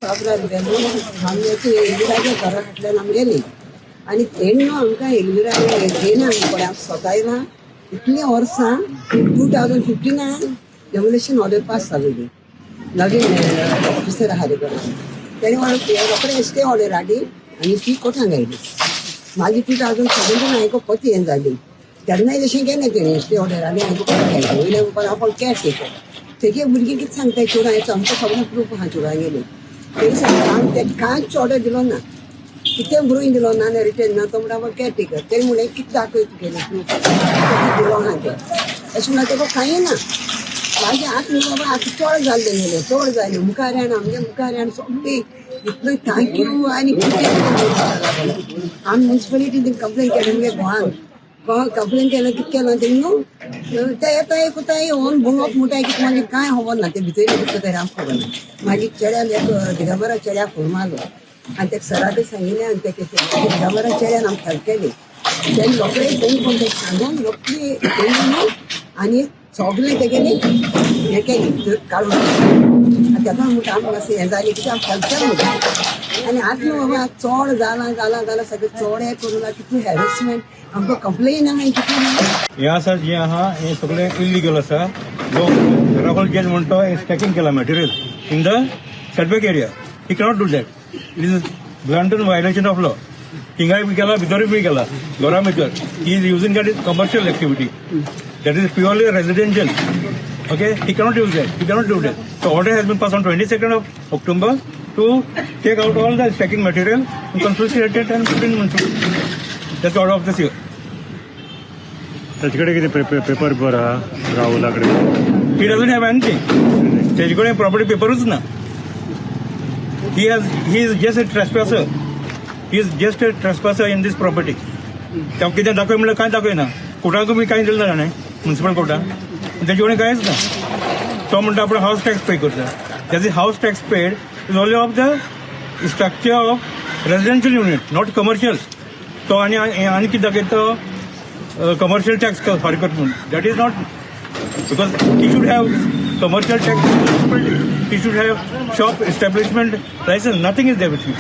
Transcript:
साबरा रिबेलो आमगे इंदिराच्या घरांतल्यान आमगेली आनी तेन्ना आमकां इंदिरा घेयना आमी पळय आमी स्वता येयला इतलीं वर्सां. 2015 डेमोलिशन ऑर्डर पास जालेली. नवीन ऑफिसर आहा रे कडेन, तेणी रोखडे स्टे ऑर्डर हाडली आनी ती कोर्टान घायली. मागीर 2017 हांवें परती हें जाली, तेन्नाय तशें केलें तेणी. स्टे ऑर्डर हाडली आनी कोर्टान घायली. वयल्या उपरांत हांव कॅश घेता तेगे भुरगीं कितें सांगता, चेडवां, आमकां सगळें प्रूफ आहा चेडवांगेली. तेणी सांगता, आमी तेका कांयच ऑर्डर दिलो ना, कितें बरोवन दिलो ना, रिटर्न ना. तो म्हणटा हांव केअर टेकर. तेणी म्हणलें, कितें दाखय तुगेलें प्रूफ दिलो आहा तें? अशें म्हणल्यार तेका कांय ना. मागीर आतां न्हू बाबा, आतां चड जालें तेंगेलें, चड जालें. मुखार यान आमगे मुखार यान सगळीं इतलो thank you आनी कितें कितें. आमी मुन्सिपालिटी कंप्लेन केलें, मुगे घोवान घोवान कंप्लेन केलें. कितें केलें तेणी न्हू, ते येता एकूता येवन भोंवप म्हणटाय कितें, मागीर कांय खबर ना. ते भितर कितें करता आमकां खबर ना. मागीर चेड्यान एक दिगंबरा चेड्याक फोन मारलो आनी तेका सराकय सांगिल्लें आनी तेका दिगंबरा चेड्यान आमकां हेल्प केली. तेणी रोखडे तेणी कोण तेका सांगून रोखडी तेणी न्हू आनी सगळें तेगेली हें केली भितर काडून. आनी तेका म्हणटा आमी मातशें हें जालें कितें, आमकां हेल्प केलें म्हणटा. आनी आतां न्हू बाबा, चड जालां जालां जालां, सगळें चड हें करूं, कितलें हॅरेसमेंट, आमकां कंप्लेन आहा कितलें. हें आसा जें आहा, हें सगळें इलिगल आसा. जो राहुल जैन म्हणतो, हें स्टॅकिंग केलां material in the setback area. He cannot do that. It is blatant violation of law. थिंगाय बी केला, भितरूय बी केला, घरा भितर. He is using that is commercial activity, that is purely residential. Okay, he cannot use that. He cannot do that. So order has been passed on 22nd of October to take out all the stacking material and confiscate it and put in municipal. That's the order of the CEO. ताचे कडेन कितें paper बिपर आहा राहुला कडेन? He doesn't have anything. तेजे कडेन property पेपरूच ना. He is just a trespasser. He is just a trespasser in this property. तेका कितें दाखय म्हणल्यार कांय दाखयना. कोर्टाकूय बी कांय दिलें ना ताणें, म्युनिसिपल कोर्टान. तेजे कडेन कांयच ना. तो म्हणटा आपण हावस टॅक्स पे करता. That is, house tax paid is only of the structure of residential unit, not commercial. तो आनी आनी कितें दाखयता तो, कमर्शियल टॅक्स फारीक करता म्हणून. That is not, because he should have commercial tax municipality. He should have shop establishment license. Nothing is there with him.